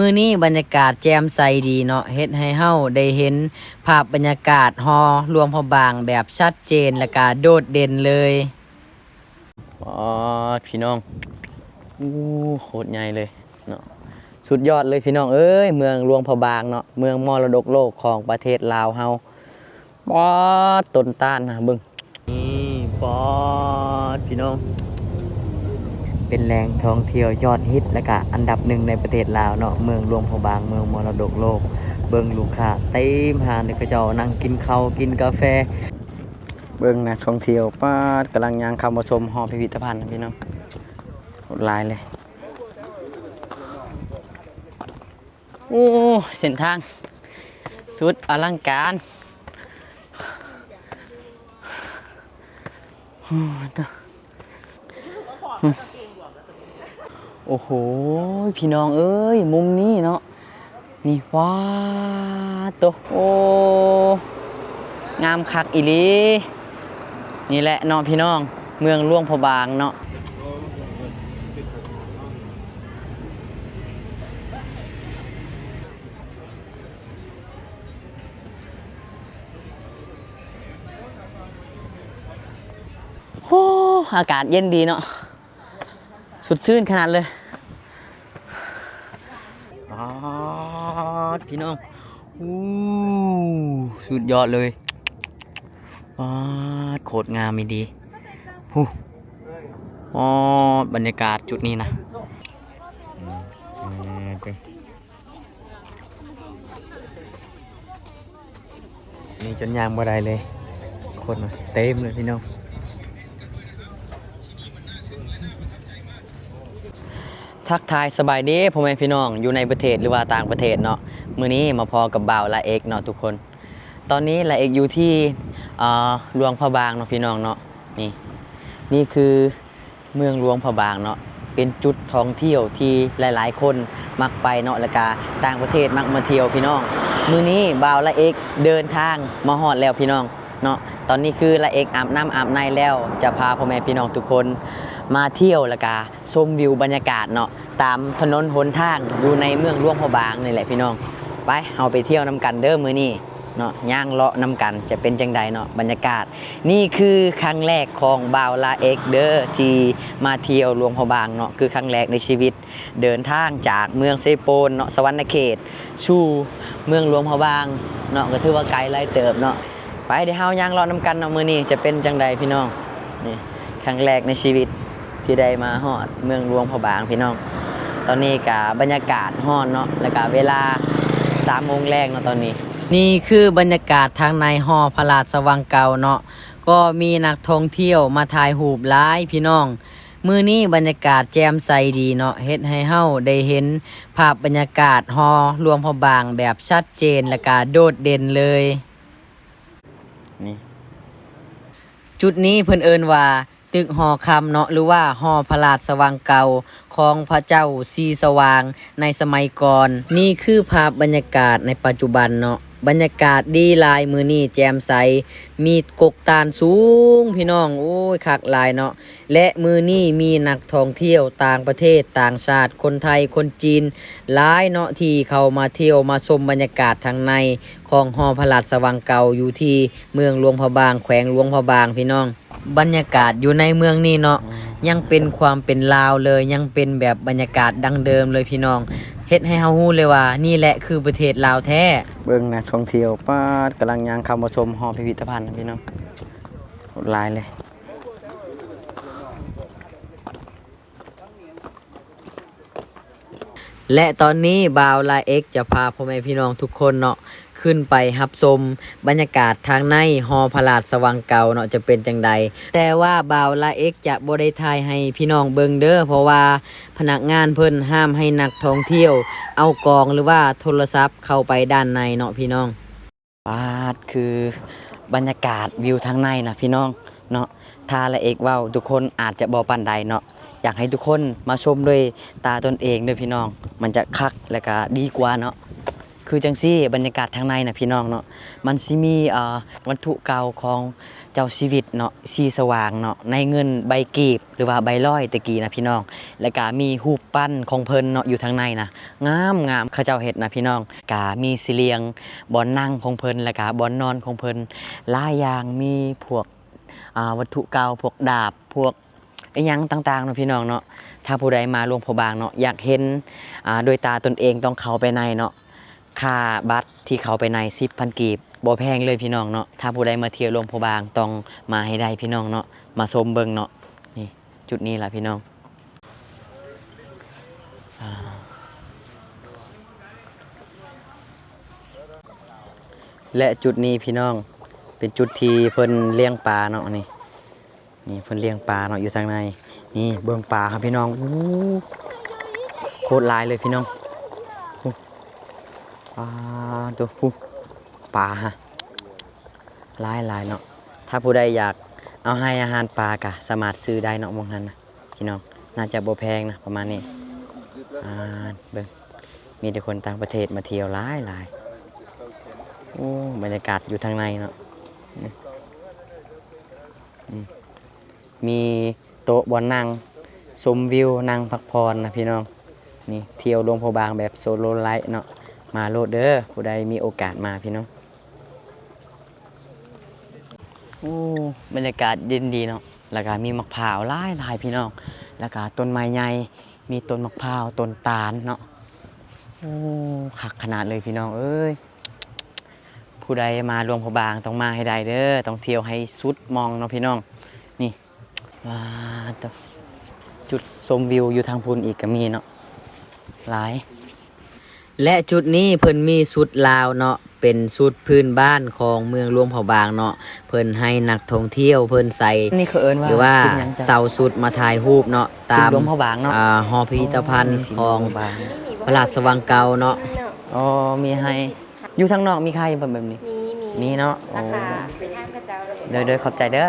ມື້ນີ້ບັນຍາກາດແຈ່ມໃສດີເນາະ ເຮັດໃຫ້ເຮົາໄດ້ເຫັນພາບບັນຍາກາດຫໍຫຼວງພະບາງແບບຊັດເຈນ ແລະກະໂດດເດັ່ນເລີຍ. ປາດ ພີ່ນ້ອງ ໂອ້ ໂຄດໃຫຍ່ເລີຍເນາະ ສຸດຍອດເລີຍພີ່ນ້ອງເອີຍ ເມືອງຫຼວງພະບາງເນາະ ເມືອງມໍລະດົກໂລກຂອງປະເທດລາວເຮົາ. ປາດ ຕົ້ນຕານນະ ເບິ່ງ ນີ້ ປາດ ພີ່ນ້ອງ ເປັນແຫຼ່ງທ່ອງທ່ຽວຍອດຮິດ ແລະກະອັນດັບໜຶ່ງໃນປະເທດລາວເນາະ ເມືອງຫຼວງພະບາງ ເມືອງມໍລະດົກໂລກ. ເບິ່ງລູກຄ້າເຕັມຮ້ານເລີຍ ເຂົາເຈົ້ານັ່ງກິນເຂົ້າກິນກາແຟ. ເບິ່ງນັກທ່ອງທ່ຽວ ປາດ ກຳລັງຍ່າງເຂົ້າມາຊົມຫໍພິພິທະພັນພີ່ນ້ອງ ຫຼາຍເລີຍ. ໂອ້ ເສັ້ນທາງສຸດອະລັງການ ໂອ້ໂຫ ພີ່ນ້ອງເອີຍ ມຸມນີ້ເນາະ ນີ້ ປາດໂຕ ໂອ້ ງາມຄັກອີ່ຫຼີ. ນີ້ແຫຼະເນາະພີ່ນ້ອງ ເມືອງຫຼວງພະບາງເນາະ. ໂອ້ ອາກາດເຢັນດີເນາະ ສົດຊື່ນຂະໜາດເລີຍ. ປາດ ພີ່ນ້ອງ ໂອ້ ສຸດຍອດເລີຍ. ປາດ ໂຄດງາມອີ່ຫຼີ ໂອ້ ປາດ ບັນຍາກາດຈຸດນີ້ນະ ນີ້ຈົນຍ່າງບໍ່ໄດ້ເລີຍ ຄົນເຕັມເລີຍພີ່ນ້ອງ. ທັກທາຍສະບາຍດີພໍ່ແມ່ພີ່ນ້ອງ ຢູ່ໃນປະເທດ ຫຼືວ່າຕ່າງປະເທດເນາະ. ມື້ນີ້ມາພໍ້ກັບບ່າວລາເອັກເນາະທຸກຄົນ. ຕອນນີ້ລາເອັກຢູ່ທີ່ ເອີ ຫຼວງພະບາງເນາະພີ່ນ້ອງເນາະ. ນີ້ ນີ້ຄື ເມືອງຫຼວງພະບາງເນາະ ເປັນຈຸດທ່ອງທ່ຽວທີ່ຫຼາຍໆຄົນມັກໄປເນາະ ແລ້ວກະຕ່າງປະເທດມັກມາທ່ຽວພີ່ນ້ອງ. ມື້ນີ້ບ່າວລາເອັກເດີນທາງມາຮອດແລ້ວພີ່ນ້ອງເນາະ. ຕອນນີ້ຄືລາເອັກອາບນ້ຳອາບໃນແລ້ວ ຈະພາພໍ່ແມ່ພີ່ນ້ອງທຸກຄົນມາທ່ຽວ ແລ້ວກະຊົມວິວບັນຍາກາດເນາະ ຕາມຖະໜົນຫົນທາງຢູ່ໃນເມືອງຫຼວງພະບາງນີ້ແຫຼະພີ່ນ້ອງ. ໄປ ເຮົາໄປທ່ຽວນຳກັນເດີມື້ນີ້ ເນາະ ຍ່າງເລາະນຳກັນຈະເປັນຈັ່ງໃດເນາະ ບັນຍາກາດ. ນີ້ຄືຄັ້ງແລກຂອງບ່າວລາເອັກເດີ ທີ່ມາທ່ຽວຫຼວງພະບາງເນາະ ຄືຄັ້ງແລກໃນຊີວິດ ເດີນທາງຈາກເມືອງເຊໂປນເນາະ ສະຫວັນນະເຂດ ສູ່ເມືອງຫຼວງພະບາງເນາະ ກໍຖືວ່າໄກຫຼາຍເຕີບເນາະ. ໄປ ດຽວເຮົາຍ່າງເລາະນຳກັນເນາະ ມື້ນີ້ຈະເປັນຈັ່ງໃດພີ່ນ້ອງ. ນີ້ ຄັ້ງແລກໃນຊີວິດທີ່ໄດ້ມາຮອດເມືອງຫຼວງພະບາງພີ່ນ້ອງ. ຕອນນີ້ກະບັນຍາກາດຮ້ອນເນາະ ແລ້ວກະເວລາສາມໂມງແລງເນາະຕອນນີ້. ນີ້ຄືບັນຍາກາດທາງໃນຫໍພະລາຊະວັງເກົ່າເນາະ ກໍມີນັກທ່ອງທ່ຽວມາຖ່າຍຮູບຫຼາຍພີ່ນ້ອງ. ມື້ນີ້ບັນຍາກາດແຈ່ມໃສດີເນາະ ເຮັດໃຫ້ເຮົາໄດ້ເຫັນພາບບັນຍາກາດຫໍຫຼວງພະບາງແບບຊັດເຈນ ແລ້ວກະໂດດເດັ່ນເລີຍ. ນີ້ ຈຸດນີ້ເພິ່ນເອີ້ນວ່າຕຶກຫໍຄຳເນາະ ຫຼືວ່າຫໍພະລາຊະວັງເກົ່າຂອງພະເຈົ້າສີສະຫວ່າງໃນສະໄໝກ່ອນ. ນີ້ຄືພາບບັນຍາກາດໃນປັດຈຸບັນເນາະ ບັນຍາກາດດີຫຼາຍ ມື້ນີ້ແຈ່ມໃສ ມີກົກຕານສູງພີ່ນ້ອງ ໂອ້ຍ ຄັກຫຼາຍເນາະ. ແລະ ມື້ນີ້ມີນັກທ່ອງທ່ຽວຕ່າງປະເທດ ຕ່າງຊາດ ຄົນໄທ ຄົນຈີນ ຫຼາຍເນາະ ທີ່ເຂົ້າມາທ່ຽວມາຊົມບັນຍາກາດທາງໃນຂອງຫໍພະລາຊະວັງເກົ່າ ຢູ່ທີ່ເມືອງຫຼວງພະບາງ ແຂວງຫຼວງພະບາງພີ່ນ້ອງ. ບັນຍາກາດຢູ່ໃນເມືອງນີ້ເນາະ ອືມ ຍັງເປັນຄວາມເປັນລາວເລີຍ ຍັງເປັນແບບບັນຍາກາດດັ້ງເດີມເລີຍພີ່ນ້ອງ ເຮັດໃຫ້ເຮົາຮູ້ເລີຍວ່ານີ້ແຫຼະຄືປະເທດລາວແທ້. ເບິ່ງນັກທ່ອງທ່ຽວ ປາດ ກຳລັງຍ່າງເຂົ້າມາຊົມຫໍພິພິທະພັນພີ່ນ້ອງ ຫຼາຍເລີຍ. ແລະ ຕອນນີ້ບ່າວລາເອັກຈະພາພໍ່ແມ່ພີ່ນ້ອງທຸກຄົນເນາະ ຂຶ້ນໄປຮັບຊົມບັນຍາກາດທາງໃນຫໍພະລາຊະວັງເກົ່າເນາະ ຈະເປັນຈັ່ງໃດ. ແຕ່ວ່າບ່າວລາເອັກຈະບໍ່ໄດ້ຖ່າຍໃຫ້ພີ່ນ້ອງເບິ່ງເດີ ເພາະວ່າພະນັກງານເພິ່ນຫ້າມໃຫ້ນັກທ່ອງທ່ຽວເອົາກ້ອງ ຫຼືວ່າໂທລະສັບເຂົ້າໄປດ້ານໃນເນາະພີ່ນ້ອງ. ປາດ ຄືບັນຍາກາດວິວທາງໃນນະພີ່ນ້ອງເນາະ ຖ້າລາເອັກເວົ້າ ທຸກຄົນອາດຈະບໍ່ປານໃດເນາະ ຢາກໃຫ້ທຸກຄົນມາຊົມດ້ວຍຕາຕົນເອງເດີພີ່ນ້ອງ ມັນຈະຄັກ ແລະກະດີກວ່າເນາະ. ຄື ຄືຈັ່ງຊີ້ ບັນຍາກາດທາງໃນນະພີ່ນ້ອງເນາະ ມັນຊິມີ ເອີ ວັດຖຸເກົ່າຂອງເຈົ້າຊີວິດເນາະ ສີສະຫວ່າງເນາະ ໃນເງິນໃບກີບ ຫຼືວ່າໃບຮ້ອຍແຕ່ກີ້ນະພີ່ນ້ອງ ແລ້ວກະມີຮູບປັ້ນຂອງເພິ່ນເນາະ ຢູ່ທາງໃນນະ ງາມໆ ເຂົາເຈົ້າເຮັດນະພີ່ນ້ອງ ກະມີສີ່ຫຼ່ຽງ ບ່ອນນັ່ງຂອງເພິ່ນ ແລ້ວກະບ່ອນນອນຂອງເພິ່ນ ຫຼາຍຢ່າງ ມີພວກ ອ່າ ວັດຖຸເກົ່າ ພວກດາບ ພວກ ອີ່ຫຍັງຕ່າງໆເນາະພີ່ນ້ອງເນາະ ຖ້າຜູ້ໃດມາຫຼວງພະບາງເນາະ ຢາກເຫັນ ອ່າ ດ້ວຍຕາຕົນເອງ ຕ້ອງເຂົ້າໄປໃນເນາະ ຄ່າບັດທີ່ເຂົ້າໄປໃນສິບພັນກີບ ບໍ່ແພງເລີຍພີ່ນ້ອງເນາະ ຖ້າຜູ້ໃດມາທ່ຽວຫຼວງພະບາງ ຕ້ອງມາໃຫ້ໄດ້ພີ່ນ້ອງເນາະ ມາຊົມເບິ່ງເນາະ ນີ້ ຈຸດນີ້ລະພີ່ນ້ອງ ອ່າ ແລະ ຈຸດນີ້ພີ່ນ້ອງ ເປັນຈຸດທີ່ເພິ່ນລ້ຽງປາເນາະ ນີ້ ນີ້ເພິ່ນລ້ຽງປາເນາະ ຢູ່ທາງໃນ ນີ້ເບິ່ງປາເຮົາພີ່ນ້ອງ ໂອ້ ໂຄດຫຼາຍເລີຍພີ່ນ້ອງ ໂອ້ ປາໂຕ ພຸ້ນ ປາຮະ ຫຼາຍໆເນາະ ຖ້າຜູ້ໃດຢາກເອົາໃຫ້ອາຫານປາກະສາມາດຊື້ໄດ້ເນາະ ໝ່ອງຫັ້ນນະ ພີ່ນ້ອງ ໜ້າຈະບໍ່ແພງນະ ປະມານນີ້ ອ່າ ເບິ່ງ ມີແຕ່ຄົນຕ່າງປະເທດມາທ່ຽວຫຼາຍໆ ໂອ້ ບັນຍາກາດຢູ່ທາງໃນເນາະ ອືມ ມີໂຕະບ່ອນນັ່ງ ຊົມວິວ ນັ່ງພັກຜ່ອນນະພີ່ນ້ອງ ນີ້ ທ່ຽວຫຼວງພະບາງແບບໂຊໂລໄລເນາະ ມາໂລດເດີ ຜູ້ໃດມີໂອກາດມາພີ່ນ້ອງ ໂອ້ ບັນຍາກາດເຢັນດີເນາະ ແລ້ວກະມີໝາກພ້າວຫຼາຍໆ ພີ່ນ້ອງ ແລ້ວກະຕົ້ນໄມ້ໃຫຍ່ ມີຕົ້ນໝາກພ້າວ ຕົ້ນຕານເນາະ ໂອ້ ຄັກຂະໜາດເລີຍພີ່ນ້ອງເອີຍ ຜູ້ໃດມາຫຼວງພະບາງຕ້ອງມາໃຫ້ໄດ້ເດີ ຕ້ອງທ່ຽວໃຫ້ສຸດໝ່ອງເນາະພີ່ນ້ອງ ນີ້ ວ້າ ໂຕ ຈຸດຊົມວິວຢູ່ທາງພຸ້ນອີກກະມີເນາະ ຫຼາຍ ແລະ ຈຸດນີ້ເພິ່ນມີຊຸດລາວເນາະ ເປັນຊຸດພື້ນບ້ານຂອງເມືອງຫຼວງພະບາງເນາະ ເພິ່ນໃຫ້ນັກທ່ອງທ່ຽວເພິ່ນໃສ່ ນີ້ເຂົາເອີ້ນວ່າ ຫຼືວ່າ ຊຸດຫຍັງເຈົ້າ? ເຊົ່າຊຸດມາຖ່າຍຮູບເນາະ ຕາມ ຊຸດຫຼວງພະບາງເນາະ ອ່າ ຫໍພິພິທະພັນຂອງພະລາຊະວັງເກົ່າເນາະ ອໍ ມີໃຫ້ ຢູ່ທາງນອກມີຂາຍບໍ່ແບບນີ້? ມີ ມີ ມີເນາະ ໂອ້ ລາຄາໄປຖາມເຂົາເຈົ້າເລີຍ ໂດຍໆ ຂອບໃຈເດີ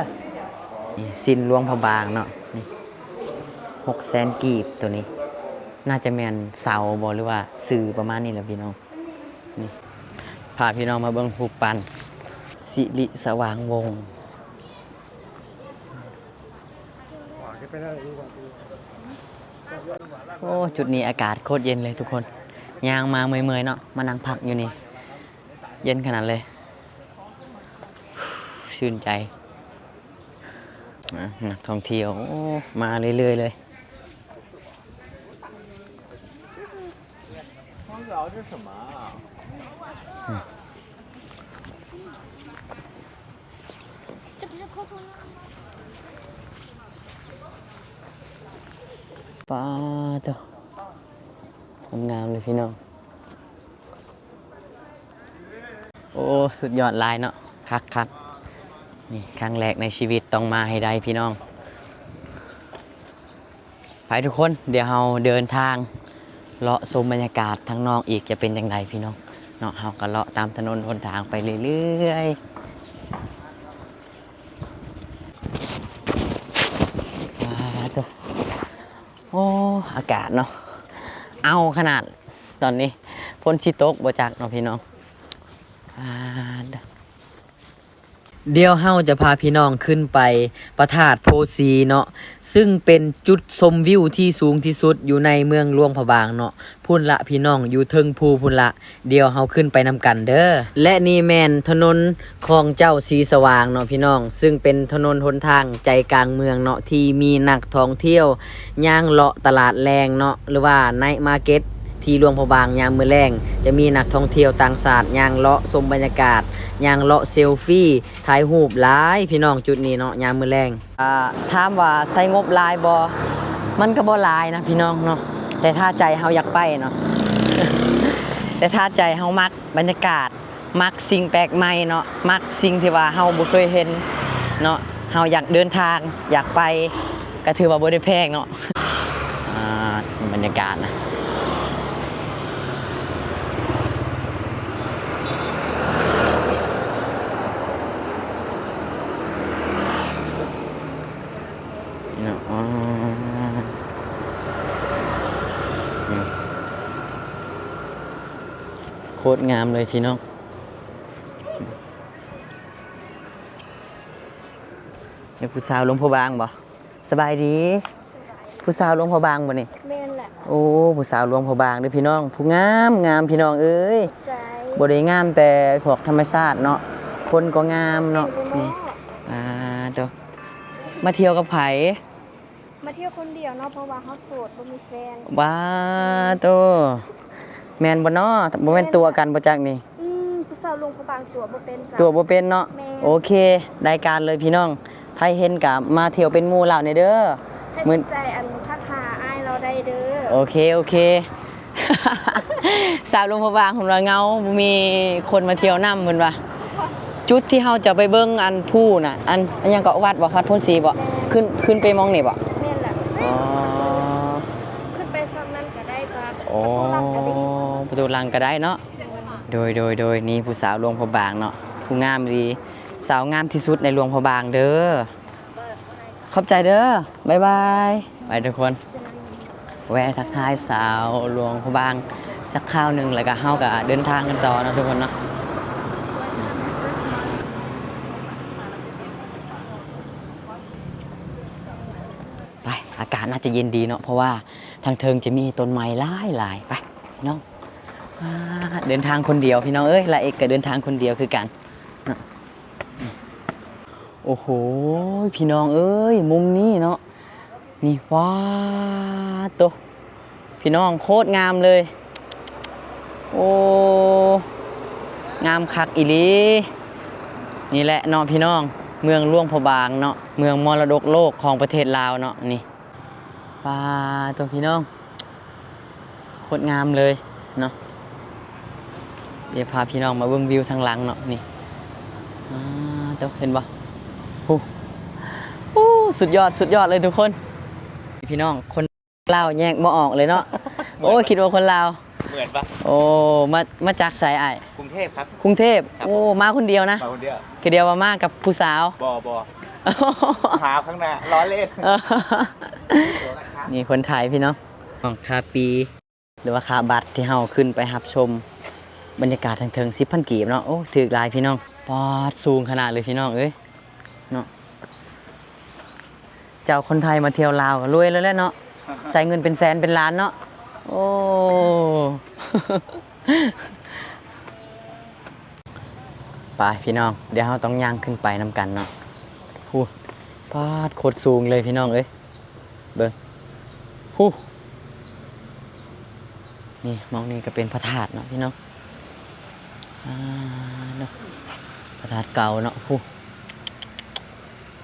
ນີ້ ຊິນຫຼວງພະບາງເນາະ ນີ້ ຫົກແສນກີບ ໂຕນີ້ ໜ້າຈະແມ່ນເສົາບໍ່ ຫຼືວ່າຊື່ປະມານນີ້ແຫຼະພີ່ນ້ອງ ນີ້ ພາພີ່ນ້ອງມາເບິ່ງຮູບປັ້ນ ສິລິສະຫວ່າງວົງ ໂອ້ ຈຸດນີ້ອາກາດໂຄດເຢັນເລີຍທຸກຄົນ ຍ່າງມາເມື່ອຍໆເນາະ ມານັ່ງພັກຢູ່ນີ້ ເຢັນຂະໜາດເລີຍ ຊື່ນໃຈ ອ່າ ນັກທ່ອງທ່ຽວ ໂອ້ ມາເລື້ອຍໆເລີຍ ປາໂຕ ງາມໆເລີຍພີ່ນ້ອງ ໂອ້ ສຸດຍອດຫຼາຍເນາະ ຄັກໆ ນີ້ ຄັ້ງແລກໃນຊີວິດຕ້ອງມາໃຫ້ໄດ້ພີ່ນ້ອງ ໄປທຸກຄົນ ດຽວເຮົາເດີນທາງເລາະຊົມບັນຍາກາດທາງນອກອີກ ຈະເປັນຈັ່ງໃດພີ່ນ້ອງເນາະ ເຮົາກະເລາະຕາມຖະໜົນຫົນທາງໄປເລື້ອຍໆ ປາໂຕ ໂອ້ ອາກາດເນາະ ເອົ້າຂະໜາດ ຕອນນີ້ຝົນຊິຕົກບໍ່ຈັກເນາະພີ່ນ້ອງ ປາໂຕ. ດຽວເຮົາຈະພາພີ່ນ້ອງຂຶ້ນໄປພະທາດໂພສີເນາະ ຊຶ່ງເປັນຈຸດຊົມວິວທີ່ສູງທີ່ສຸດຢູ່ໃນເມືອງຫຼວງພະບາງເນາະ ພຸ້ນລະພີ່ນ້ອງ ຢູ່ເທິງພູພຸ້ນລະ ດຽວເຮົາຂຶ້ນໄປນຳກັນເດີ ແລະ ນີ້ແມ່ນຖະໜົນຂອງເຈົ້າສີສະຫວ່າງເນາະພີ່ນ້ອງ ຊຶ່ງເປັນຖະໜົນຫົນທາງໃຈກາງເມືອງເນາະ ທີ່ມີນັກທ່ອງທ່ຽວຍ່າງເລາະຕະຫຼາດແລງເນາະ ຫຼືວ່າໄນທ໌ມາເກັດ ທີ່ຫຼວງພະບາງຍາມມື້ແລງ ຈະມີນັກທ່ອງທ່ຽວຕ່າງຊາດຍ່າງເລາະຊົມບັນຍາກາດ ຍ່າງເລາະເຊວຟີ ຖ່າຍຮູບຫຼາຍພີ່ນ້ອງ ຈຸດນີ້ເນາະ ຍາມມື້ແລງ. ອ່າ ຖາມວ່າໃຊ້ງົບຫຼາຍບໍ່? ມັນກະບໍ່ຫຼາຍນະພີ່ນ້ອງເນາະ ແຕ່ຖ້າໃຈເຮົາຢາກໄປເນາະ ແຕ່ຖ້າໃຈເຮົາມັກບັນຍາກາດ ມັກສິ່ງແປກໃໝ່ເນາະ ມັກສິ່ງທີ່ວ່າເຮົາບໍ່ເຄີຍເຫັນເນາະ ເຮົາຢາກເດີນທາງ ຢາກໄປ ກະຖືວ່າບໍ່ໄດ້ແພງເນາະ. ອ່າ ບັນຍາກາດນະ ເນາະ ອືມ ອືມ. ໂຄດງາມເລີຍພີ່ນ້ອງ. ເປັນຜູ້ສາວຫຼວງພະບາງບໍ່? ສະບາຍດີ. ຜູ້ສາວຫຼວງພະບາງບໍ່ນີ້? ແມ່ນແຫຼະ. ໂອ້ ຜູ້ສາວຫຼວງພະບາງເດີ້ພີ່ນ້ອງ, ຜູ້ງາມງາມພີ່ນ້ອງເອີຍ. ໃຈ ບໍ່ໄດ້ງາມແຕ່ພວກທຳມະຊາດເນາະ, ຄົນກໍງາມເນາະ. ແມ່ນບໍ່ເນາະ? ນີ້ ອ່າ ໂຕ ມາທ່ຽວກັບໃຜ? ມາທ່ຽວຄົນດຽວເນາະ ເພາະວ່າເຮົາໂສດ ບໍ່ມີແຟນ. ວ້າໂຕ ແມ່ນບໍ່ເນາະ? ບໍ່ແມ່ນຕົວະກັນບໍ່ຈັກນີ້? ອືມ ຜູ້ສາວຫຼວງພະບາງຕົວະບໍ່ເປັນ. ຕົວະບໍ່ເປັນເນາະ? ແມ່ນ. ໂອເຄ ໄດ້ການເລີຍພີ່ນ້ອງ, ໃຜເຫັນກະມາທ່ຽວເປັນໝູ່ລາວແດ່ເດີ້. ໃຜສົນໃຈ ອັນ ທັກຫາອ້າຍລາວໄດ້ເດີ້. ໂອເຄ ໂອເຄ. ສາວຫຼວງພະບາງເພິ່ນວ່າເຫງົາ ບໍ່ມີຄົນມາທ່ຽວນຳເພິ່ນວ່າ. ຈຸດທີ່ເຮົາຈະໄປເບິ່ງອັນພູນນະ ອັນ ອັນຫຍັງເກາະ ວັດບໍ່? ວັດໂພນສີບໍ່? ແມ່ນ. ຂຶ້ນ ຂຶ້ນໄປໝ່ອງນີ້ບໍ່? ແມ່ນແຫຼະ. ອໍ ຂຶ້ນໄປຝັ່ງນັ້ນກໍໄດ້ ກໍ ໂອ້ ປະຕູຫຼັງກໍໄດ້. ປະຕູຫຼັງກໍໄດ້ເນາະ. ໂດຍ ໂດຍ ໂດຍ ໂດຍ. ນີ້ຜູ້ສາວຫຼວງພະບາງເນາະ, ຜູ້ງາມອີ່ຫຼີ, ສາວງາມທີ່ສຸດໃນຫຼວງພະບາງເດີ້. ຂອບໃຈເດີ້ ບາຍບາຍ. ໄປທຸກຄົນ ແວະທັກທາຍສາວຫຼວງພະບາງຈັກຄາວໜຶ່ງ ແລ້ວກະເຮົາກະເດີນທາງກັນຕໍ່ເນາະທຸກຄົນເນາະ. ໄປ ອາກາດໜ້າຈະເຢັນດີເນາະ ເພາະວ່າທາງເທິງຈະມີຕົ້ນໄມ້ຫຼາຍໆ. ໄປພີ່ນ້ອງ ອ່າ ເດີນທາງຄົນດຽວພີ່ນ້ອງເອີຍ, ລາເອັກກະເດີນທາງຄົນດຽວຄືກັນເນາະ. ໂອ້ໂຫ ພີ່ນ້ອງເອີຍ ມຸມນີ້ເນາະ ນີ້ ວ້າໂຕ ພີ່ນ້ອງ ໂຄດງາມເລີຍ. ໂອ້ ງາມຄັກອີ່ຫຼີ. ນີ້ແຫຼະເນາະພີ່ນ້ອງ ເມືອງຫຼວງພະບາງເນາະ, ເມືອງມໍລະດົກໂລກຂອງປະເທດລາວເນາະ ນີ້. ປາໂຕ ພີ່ນ້ອງ ໂຄດງາມເລີຍເນາະ. ດຽວພາພີ່ນ້ອງມາເບິ່ງວິວທາງຫຼັງເນາະ ນີ້. ປາໂຕ ເຫັນບໍ່? ໂອ້ ໂອ້ ສຸດຍອດ ສຸດຍອດເລີຍທຸກຄົນ. ພີ່ນ້ອງ ຄົນລາວແຍກບໍ່ອອກເລີຍເນາະ. ໂອ້ ຄິດວ່າຄົນລາວ. ເໝືອນປະ? ໂອ້ ມາ ມາຈາກໃສອ້າຍ? ກຸງເທບຄັບ. ກຸງເທບ. ໂອ້ ມາຄົນດຽວນະ? ມາຄົນດຽວ. ຄືດຽວວ່າມາກັບຜູ້ສາວ. ບໍ່ ບໍ່. ຫາຂ້າງໜ້າ ລໍ້ເລ່ນ. ນີ້ຄົນໄທພີ່ນ້ອງ. ຂອງຄ່າປີ້ ຫຼືວ່າຄ່າບັດທີ່ເຮົາຂຶ້ນໄປຮັບຊົມບັນຍາກາດທາງເທິງ ສິບພັນກີບເນາະ. ໂອ້ ຖືກຫຼາຍພີ່ນ້ອງ. ປາດ ສູງຂະໜາດເລີຍພີ່ນ້ອງເອີຍເນາະ. ເຈົ້າຄົນໄທມາທ່ຽວລາວກໍລວຍແລ້ວແຫຼະເນາະ, ໃຊ້ເງິນເປັນແສນເປັນລ້ານເນາະ. ໂອ້ ໄປພີ່ນ້ອງ ດຽວເຮົາຕ້ອງຍ່າງຂຶ້ນໄປນຳກັນເນາະ. ພຸ້ນ ປາດ ໂຄດສູງເລີຍພີ່ນ້ອງເອີຍ. ເບິ່ງ ພຸ້ນ ນີ້ ໝ່ອງນີ້ກໍເປັນພະທາດເນາະພີ່ນ້ອງ. ອ່າ ເນາະ ພະທາດເກົ່າເນາະ. ພຸ້ນ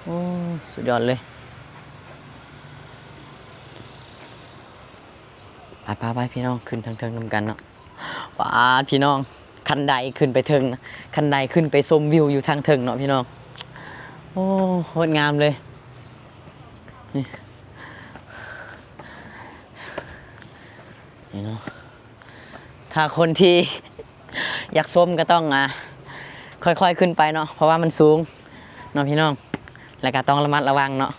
ໂອ້ ສຸດຍອດເລີຍ. ໄປໆໆ ພີ່ນ້ອງ ຂຶ້ນທາງເທິງນຳກັນເນາະ. ປາດ ພີ່ນ້ອງ ຄັນໄດຂຶ້ນໄປເທິງນະ, ຄັນໄດຂຶ້ນໄປຊົມວິວຢູ່ທາງເທິງເນາະພີ່ນ້ອງ. ໂອ້ ໂຄດງາມເລີຍ ນີ້ ນີ້ເນາະ. ຖ້າຄົນທີ່ຢາກຊົມກໍຕ້ອງ ອ່າ ຄ່ອຍໆຂຶ້ນໄປເນາະ ເພາະວ່າມັນສູງເນາະພີ່ນ້ອງ, ແລ້ວກໍຕ້ອງລະມັດລະວັງເນາະ.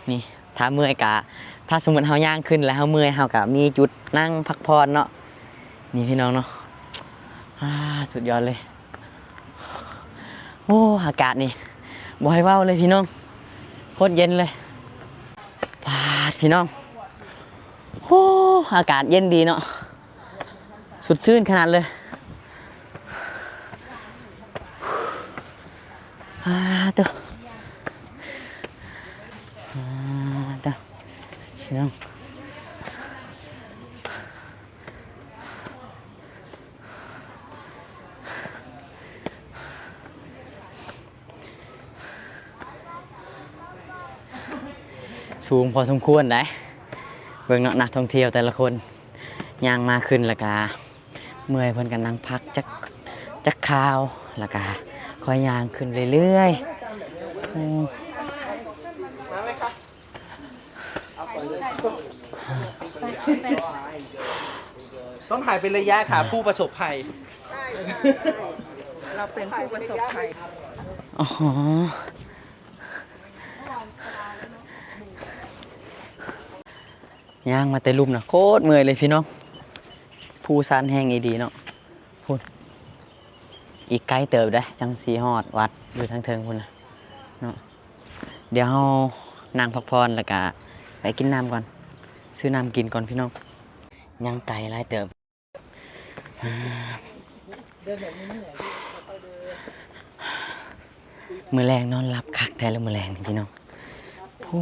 ນີ້ ຖ້າເມື່ອຍກະ ຖ້າສົມມຸດເຮົາຍ່າງຂຶ້ນແລ້ວເຮົາເມື່ອຍ ເຮົາກະມີຈຸດນັ່ງພັກຜ່ອນເນາະ. ນີ້ພີ່ນ້ອງເນາະ ອ່າ ສຸດຍອດເລີຍ. ໂອ້ ອາກາດນີ້ບໍ່ໃຫ້ເວົ້າເລີຍພີ່ນ້ອງ ໂຄດເຢັນເລີຍ. ປາດ ພີ່ນ້ອງ ໂອ້ ອາກາດເຢັນດີເນາະ. ສົດຊື່ນຂະໜາດເລີຍ. ອາ ໂຕ ອາ ໂຕ ພີ່ນ້ອງ. ສູງພໍສົມຄວນໄດ໋. ເບິ່ງເນາະ ນັກທ່ອງທ່ຽວແຕ່ລະຄົນຍ່າງມາຂຶ້ນ ແລ້ວກະເມື່ອຍ ເພິ່ນກະນັ່ງພັກຈັກ ຈັກຄາວ ແລ້ວກະຄ່ອຍຍ່າງຂຶ້ນເລື້ອຍໆ. ໂອ້ ต้องถ่ายเป็นระยะค่ะ ผู้ประสบภัย เราเป็นผู้ประสบภัย อ๋อ ย่างมาแต่ลุ่มนะ โคตรเมื่อยเลยพี่น้อง ภูชันแฮงอีหลีเนาะ ພຸ້ນ ອີກໄກເຕີບເດ້ ຈັ່ງຊິຮອດວັດຢູ່ທາງເທິງພຸ້ນນະເນາະ. ດຽວເຮົານັ່ງພັກຜ່ອນ ແລ້ວກະໄປກິນນ້ຳກ່ອນ ຊື້ນ້ຳກິນກ່ອນພີ່ນ້ອງ. ຍັງໄກຫຼາຍເຕີບ. ມື້ແລງນອນຫຼັບຄັກແທ້ລະມື້ແລງນີ້ພີ່ນ້ອງ. ໂອ້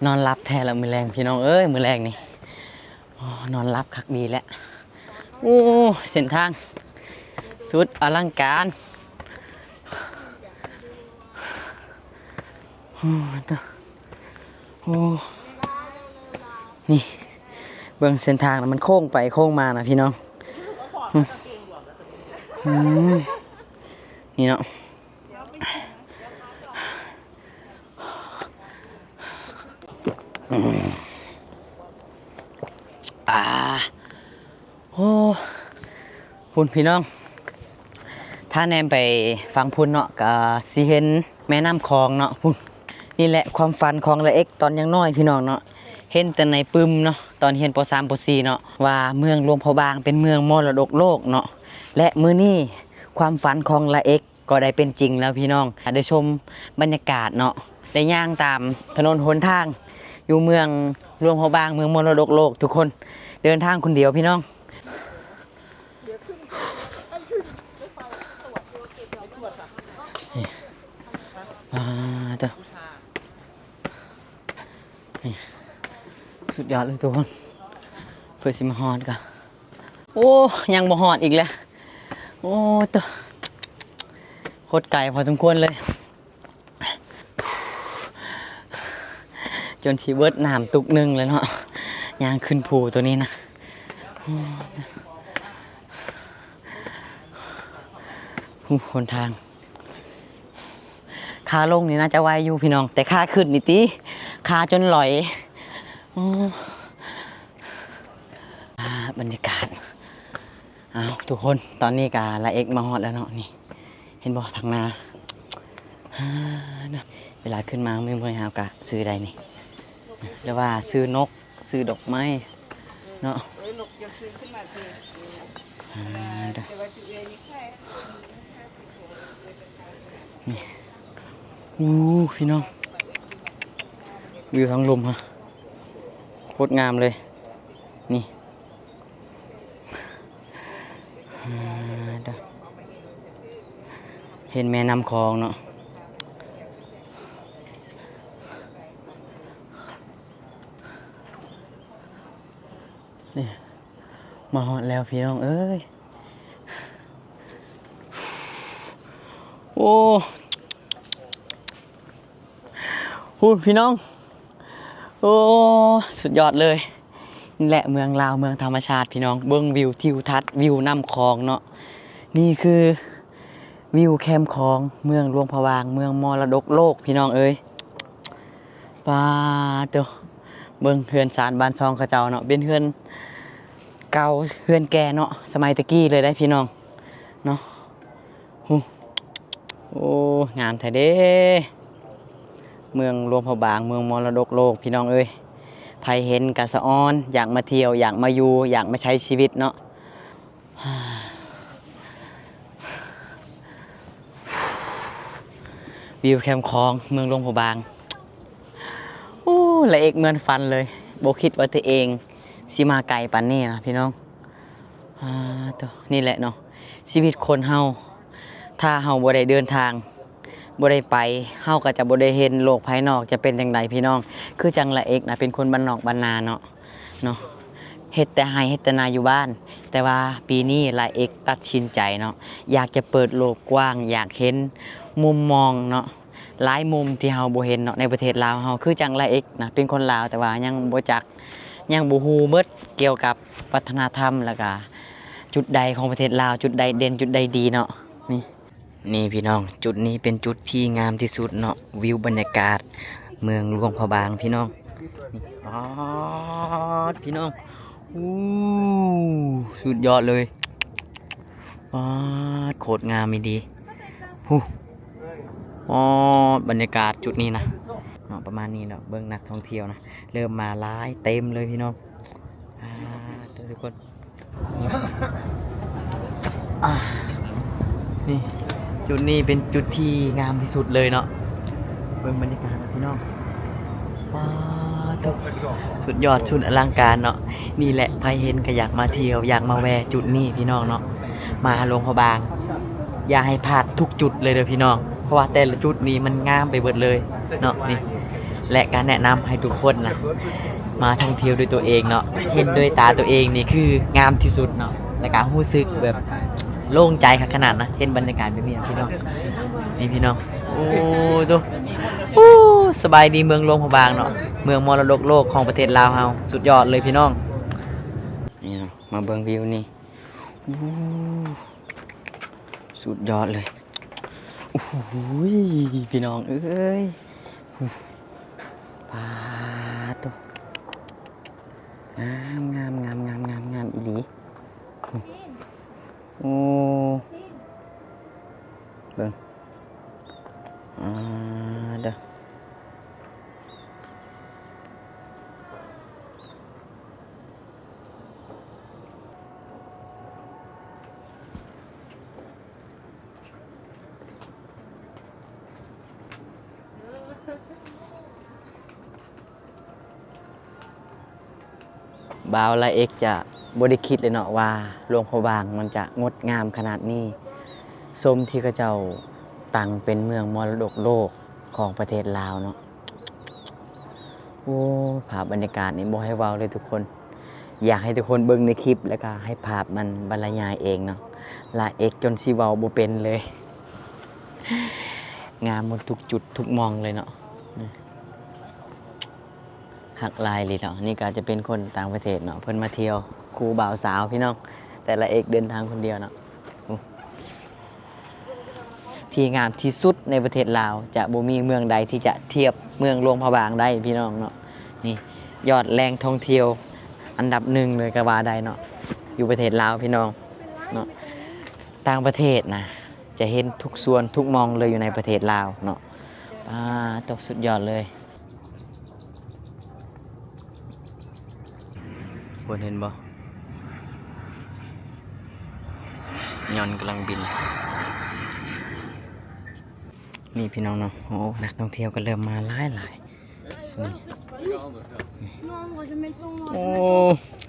ນອນຫຼັບແທ້ລະມື້ແລງພີ່ນ້ອງເອີຍ. ມື້ແລງນີ້ ໂອ້ ນອນຫຼັບຄັກດີແຫຼະ. ໂອ້ ເສັ້ນທາງສຸດອະລັງການ. ໂອ້ ໂອ້ ນີ້ ເບິ່ງເສັ້ນທາງນະ ມັນໂຄ້ງໄປໂຄ້ງມານະພີ່ນ້ອງ. ອືມ ນີ້ເນາະ. ອາ ໂອ້ ພຸ້ນພີ່ນ້ອງ ຖ້າແນມໄປຝັ່ງພຸ້ນເນາະ ກະຊິເຫັນແມ່ນ້ຳຂອງເນາະ. ພຸ້ນ ນີ້ແຫຼະຄວາມຝັນຂອງລາເອັກຕອນຍັງນ້ອຍພີ່ນ້ອງເນາະ. ເຫັນແຕ່ໃນປຶ້ມເນາະ ຕອນຮຽນ ປໍສາມ ປໍສີ່ ເນາະ ວ່າເມືອງຫຼວງພະບາງເປັນເມືອງມໍລະດົກໂລກເນາະ. ແລະ ມື້ນີ້ຄວາມຝັນຂອງລາເອັກ ກໍໄດ້ເປັນຈິງແລ້ວພີ່ນ້ອງ. ໄດ້ຊົມບັນຍາກາດເນາະ ໄດ້ຍ່າງຕາມຖະໜົນຫົນທາງຢູ່ເມືອງຫຼວງພະບາງ ເມືອງມໍລະດົກໂລກ. ທຸກຄົນເດີນທາງຄົນດຽວພີ່ນ້ອງ. ອ່າ ເຈົ້າ ນີ້ ສຸດຍອດເລີຍທຸກຄົນ. ເພື່ອຊິມາຮອດກະ ໂອ້ ຍັງບໍ່ຮອດອີກແລ້ວ. ໂອ້ ໂຕ ໂຄດໄກພໍສົມຄວນເລີຍ ຈົນຊິເບິດນ້ຳຕຸກໜຶ່ງແລ້ວເນາະ. ຍ່າງຂຶ້ນພູໂຕນີ້ນະ. ໂອ້ ຫນທາງ ຂາລົງນີ້ໜ້າຈະໄວຢູ່ພີ່ນ້ອງ ແຕ່ຂາຂຶ້ນນີ້ຕິ ຂາຈົນຫຼອຍ. ໂອ້ ອ່າ ບັນຍາກາດ. ເອົາ ທຸກຄົນ ຕອນນີ້ກະລາເອັກມາຮອດແລ້ວເນາະ. ນີ້ ເຫັນບໍ່ ທາງໜ້າ ອ່າ ເນາະ. ເວລາຂຶ້ນມາເມື່ອຍໆ ເຮົາກະຊື້ໄດ້ນີ້ ຫຼືວ່າຊື້ນົກ ຊື້ດອກໄມ້ເນາະ. ອ່າ ນີ້ ໂອ້ ພີ່ນ້ອງ ວິວທາງລຸ່ມ ໂຄດງາມເລີຍ ນີ້. ເຫັນແມ່ນ້ຳຂອງເນາະ. ນີ້ ມາຮອດແລ້ວພີ່ນ້ອງເອີຍ. ໂອ້ ພຸ້ນພີ່ນ້ອງ ໂອ້ ສຸດຍອດເລີຍ. ນີ້ແຫຼະເມືອງລາວ ເມືອງທຳມະຊາດພີ່ນ້ອງ. ເບິ່ງວິວທິວທັດ ວິວນ້ຳຂອງເນາະ. ນີ້ຄືວິວແຄມຂອງ ເມືອງຫຼວງພະບາງ ເມືອງມໍລະດົກໂລກພີ່ນ້ອງເອີຍ. ປາໂຕ ເບິ່ງເຮືອນຊານບ້ານຊ່ອງເຂົາເຈົ້າເນາະ ເປັນເຮືອນເກົ່າ ເຮືອນແກ່ເນາະ ສະໄໝແຕ່ກີ້ເລີຍໄດ໋ພີ່ນ້ອງເນາະ. ຫູ ໂອ້ ງາມແທ້ເດ້ ເມືອງຫຼວງພະບາງ ເມືອງມໍລະດົກໂລກພີ່ນ້ອງເອີຍ. ໃຜເຫັນກະສະອອນ ຢາກມາທ່ຽວ ຢາກມາຢູ່ ຢາກມາໃຊ້ຊີວິດເນາະ. ວິວແຄມຂອງເມືອງຫຼວງພະບາງ. ໂອ້ ລະເອັກເໝືອນຝັນເລີຍ ບໍ່ຄິດວ່າຕົວເອງຊິມາໄກປານນີ້ນະພີ່ນ້ອງ. ອ່າ ໂຕ ນີ້ແຫຼະເນາະ ຊີວິດຄົນເຮົາ ຖ້າເຮົາບໍ່ໄດ້ເດີນທາງ ບໍ່ໄດ້ໄປ ເຮົາກໍຈະບໍ່ໄດ້ເຫັນໂລກພາຍນອກຈະເປັນຈັ່ງໃດພີ່ນ້ອງ. ຄືຈັ່ງລະເອັກນະ ເປັນຄົນບ້ານນອກບ້ານນາເນາະ ເນາະ ເຮັດແຕ່ໄຮ່ເຮັດແຕ່ນາຢູ່ບ້ານ. ແຕ່ວ່າປີນີ້ລະເອັກຕັດສິນໃຈເນາະ ຢາກຈະເປີດໂລກກວ້າງ ຢາກເຫັນມຸມມອງເນາະ ຫຼາຍມຸມທີ່ເຮົາບໍ່ເຫັນເນາະ ໃນປະເທດລາວເຮົາ. ຄືຈັ່ງລະເອັກນະ ເປັນຄົນລາວ ແຕ່ວ່າຍັງບໍ່ຈັກ ຍັງບໍ່ຮູ້ເບິດກ່ຽວກັບວັດທະນະທຳ ແລ້ວກະຈຸດໃດຂອງປະເທດລາວ ຈຸດໃດເດັ່ນ ຈຸດໃດດີເນາະ. ນີ້ ນີ້ພີ່ນ້ອງ ຈຸດນີ້ເປັນຈຸດທີ່ງາມທີ່ສຸດເນາະ ວິວບັນຍາກາດເມືອງຫຼວງພະບາງພີ່ນ້ອງ. ນີ້ ປາດ ພີ່ນ້ອງ ໂອ້ ສຸດຍອດເລີຍ. ປາດ ໂຄດງາມອີ່ຫຼີ ຫູ ປາດ ບັນຍາກາດຈຸດນີ້ນະເນາະ. ປະມານນີ້ເນາະ ເບິ່ງນັກທ່ອງທ່ຽວນະ ເລີ່ມມາຫຼາຍເຕັມເລີຍພີ່ນ້ອງ. ອ່າ ທຸກຄົນ ອ່າ ນີ້ ຈຸດນີ້ເປັນຈຸດທີ່ງາມທີ່ສຸດເລີຍເນາະ. ເບິ່ງບັນຍາກາດພີ່ນ້ອງ ວ້າ ທຸກ ສຸດຍອດ ສຸດອະລັງການເນາະ. ນີ້ແຫຼະ ໃຜເຫັນກໍຢາກມາທ່ຽວ ຢາກມາແວ່ຈຸດນີ້ພີ່ນ້ອງເນາະ. ມາຫຼວງພະບາງ ຢ່າໃຫ້ພາດທຸກຈຸດເລີຍເດີພີ່ນ້ອງ ເພາະວ່າແຕ່ລະຈຸດນີ້ມັນງາມໄປເບິດເລີຍເນາະ. ນີ້ ແລະ ກະແນະນຳໃຫ້ທຸກຄົນນະ ມາທ່ອງທ່ຽວດ້ວຍຕົວເອງເນາະ ເຫັນດ້ວຍຕາຕົວເອງນີ້ຄືງາມທີ່ສຸດເນາະ. ແລ້ວກະຮູ້ສຶກແບບໂລ່ງໃຈຄັກຂະໜາດນະ ເຫັນບັນຍາກາດແບບນີ້ພີ່ນ້ອງ. ນີ້ພີ່ນ້ອງ ໂອ້ ໂຕ ໂອ້ ສະບາຍດີເມືອງຫຼວງພະບາງເນາະ ເມືອງມໍລະດົກໂລກຂອງປະເທດລາວເຮົາ ສຸດຍອດເລີຍພີ່ນ້ອງ. ນີ້ເນາະ ມາເບິ່ງວິວນີ້ ໂອ້ ສຸດຍອດເລີຍ. ໂອ້ໂຫ ພີ່ນ້ອງເອີຍ ປາດໂຕ ງາມ ງາມ ງາມ ງາມ ງາມ ງາມອີ່ຫຼີ. ໂອ້ ເບິ່ງ ອ່າ ເດີ. ບ່າວລາເອັກຈະບໍ່ໄດ້ຄິດເລີຍເນາະວ່າ ຫຼວງພະບາງມັນຈະງົດງາມຂະໜາດນີ້ ສົມທີ່ເຂົາເຈົ້າຕັ້ງເປັນເມືອງມໍລະດົກໂລກຂອງປະເທດລາວເນາະ. ໂອ້ ພາບບັນຍາກາດນີ້ບໍ່ໃຫ້ເວົ້າເລີຍທຸກຄົນ ຢາກໃຫ້ທຸກຄົນເບິ່ງໃນຄລິບ ແລ້ວກະໃຫ້ພາບມັນບັນລະຍາຍເອງເນາະ. ລາເອັກຈົນຊິເວົ້າບໍ່ເປັນເລີຍ ງາມໝົດທຸກຈຸດທຸກໝ່ອງເລີຍເນາະ. ຮັກຫຼາຍອີ່ຫຼີເນາະ. ນີ້ກໍຈະເປັນຄົນຕ່າງປະເທດເນາະ ເພິ່ນມາທ່ຽວຄູ່ບ່າວສາວພີ່ນ້ອງ ແຕ່ລາເອັກເດີນທາງຄົນດຽວເນາະ. ໂອ້ ທີ່ງາມທີ່ສຸດໃນປະເທດລາວ ຈະບໍ່ມີເມືອງໃດທີ່ຈະທຽບເມືອງຫຼວງພະບາງໄດ້ພີ່ນ້ອງເນາະ. ນີ້ຍອດແຫຼ່ງທ່ອງທ່ຽວອັນດັບໜຶ່ງເລີຍກໍວ່າໄດ້ເນາະ ຢູ່ປະເທດລາວພີ່ນ້ອງເນາະ. ຕ່າງປະເທດນະ ຈະເຫັນທຸກສ່ວນທຸກໝ່ອງເລີຍຢູ່ໃນປະເທດລາວເນາະ. ປາດໂຕ ສຸດຍອດເລີຍ. ຄົນເຫັນບໍ່? ຍອນກຳລັງບິນ. ນີ້ພີ່ນ້ອງເນາະ ໂອ້ ນັກທ່ອງທ່ຽວກໍເລີ່ມມາຫຼາຍໆ. ໂອ້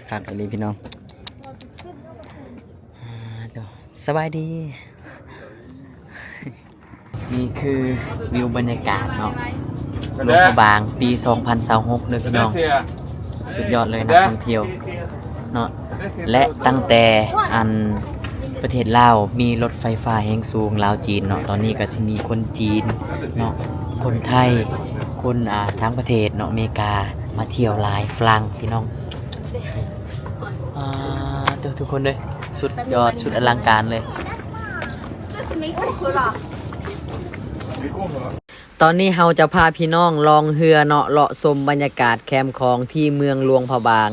ຄັກອີ່ຫຼີພີ່ນ້ອງ. ອ່າ ໂຕ ສະບາຍດີ. ນີ້ຄືວິວບັນຍາກາດເນາະ ຫຼວງພະບາງປີສອງພັນຊາວຫົກເດີພີ່ນ້ອງ. ສຸດຍອດເລີຍ ນັກທ່ອງທ່ຽວເນາະ. ແລະ ຕັ້ງແຕ່ອັນປະເທດລາວມີລົດໄຟຟ້າແຮງສູງລາວຈີນເນາະ ຕອນນີ້ກໍຊິມີຄົນຈີນເນາະ ຄົນໄທ ຄົນ ອ່າ ຕ່າງປະເທດເນາະ ອາເມລິກາ ມາທ່ຽວຫຼາຍ ຝຣັ່ງພີ່ນ້ອງ. ອ່າ ທຸກຄົນເດີ ສຸດຍອດ ສຸດອະລັງການເລີຍ. ຕອນນີ້ເຮົາຈະພາພີ່ນ້ອງລ່ອງເຮືອເນາະ ເລາະຊົມບັນຍາກາດແຄມຂອງທີ່ເມືອງຫຼວງພະບາງ.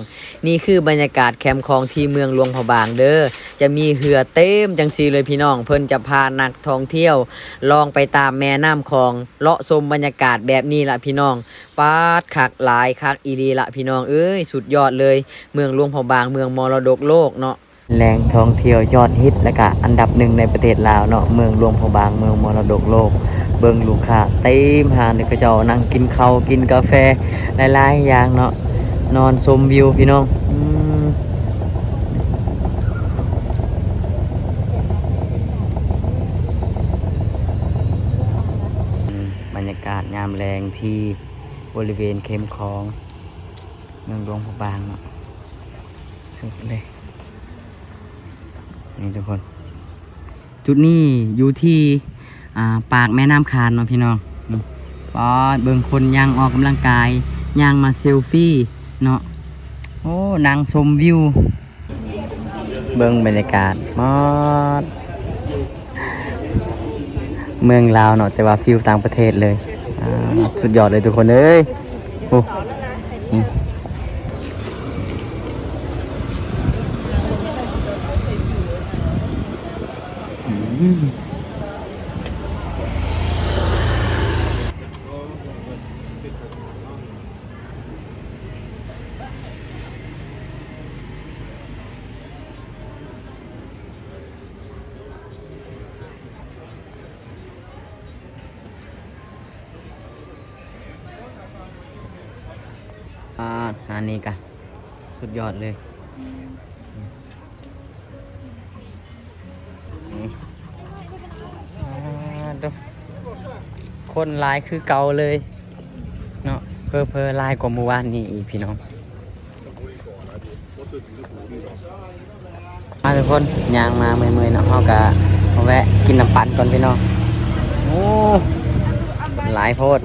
ນີ້ຄືບັນຍາກາດແຄມຂອງທີ່ເມືອງຫຼວງພະບາງເດີ ຈະມີເຮືອເຕັມຈັ່ງຊີ້ເລີຍພີ່ນ້ອງ. ເພິ່ນຈະພານັກທ່ອງທ່ຽວລ່ອງໄປຕາມແມ່ນ້ຳຂອງ ເລາະຊົມບັນຍາກາດແບບນີ້ລະພີ່ນ້ອງ. ປາດ ຄັກຫຼາຍ ຄັກອີ່ຫຼີລະພີ່ນ້ອງເອີຍ ສຸດຍອດເລີຍ ເມືອງຫຼວງພະບາງ ເມືອງມໍລະດົກໂລກເນາະ. ແຫຼ່ງທ່ອງທ່ຽວຍອດຮິດ ແລະກະອັນດັບໜຶ່ງໃນປະເທດລາວເນາະ ເມືອງຫຼວງພະບາງ ເມືອງມໍລະດົກໂລກ. ເບິ່ງລູກຄ້າເຕັມຮ້ານເລີຍ ເຂົາເຈົ້ານັ່ງກິນເຂົ້າກິນກາແຟຫຼາຍໆຢ່າງເນາະ ນອນຊົມວິວພີ່ນ້ອງ. ອືມ ບັນຍາກາດຍາມແລງທີ່ບໍລິເວນເຄັມຂອງ ເມືອງຫຼວງພະບາງເນາະ ສຸດເລີຍ ນີ້ທຸກຄົນ. ຈຸດນີ້ຢູ່ທີ່ ອ່າ ປາກແມ່ນ້ຳຄານເນາະພີ່ນ້ອງ. ນີ້ ປາດ ເບິ່ງຄົນຍ່າງອອກກຳລັງກາຍ ຍ່າງມາເຊວຟີເນາະ. ໂອ້ ນັ່ງຊົມວິວ ເບິ່ງບັນຍາກາດ ປາດ ເມືອງລາວເນາະ ແຕ່ວ່າຟີວຕ່າງປະເທດເລີຍ. ອ່າ ສຸດຍອດເລີຍທຸກຄົນເອີຍ. ໂອ້ ອືມ. ອັນນີ້ກະສຸດຍອດເລີຍ. ອືມ ອ່າ ໂທ້ ຄົນຫຼາຍຄືເກົ່າເລີຍເນາະ, ເຜີໆຫຼາຍກວ່າມື້ວານນີ້ອີກພີ່ນ້ອງ. ມາທຸກຄົນ ຍ່າງມາເມື່ອຍໆເນາະ, ເຮົາກະມາແວະກິນນ້ຳປັ່ນກ່ອນພີ່ນ້ອງ. ໂອ້ ຫຼາຍໂພດ.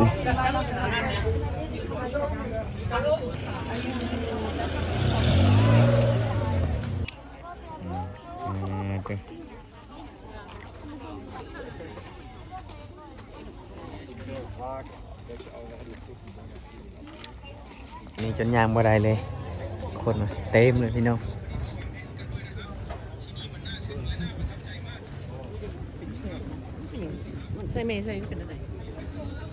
ນີ້ຈົນຍ່າງບໍ່ໄດ້ເລີຍ, ຄົນເຕັມເລີຍພີ່ນ້ອງ. ໃສ່ແມ່ໃສ່ເປັນອັນໃດ?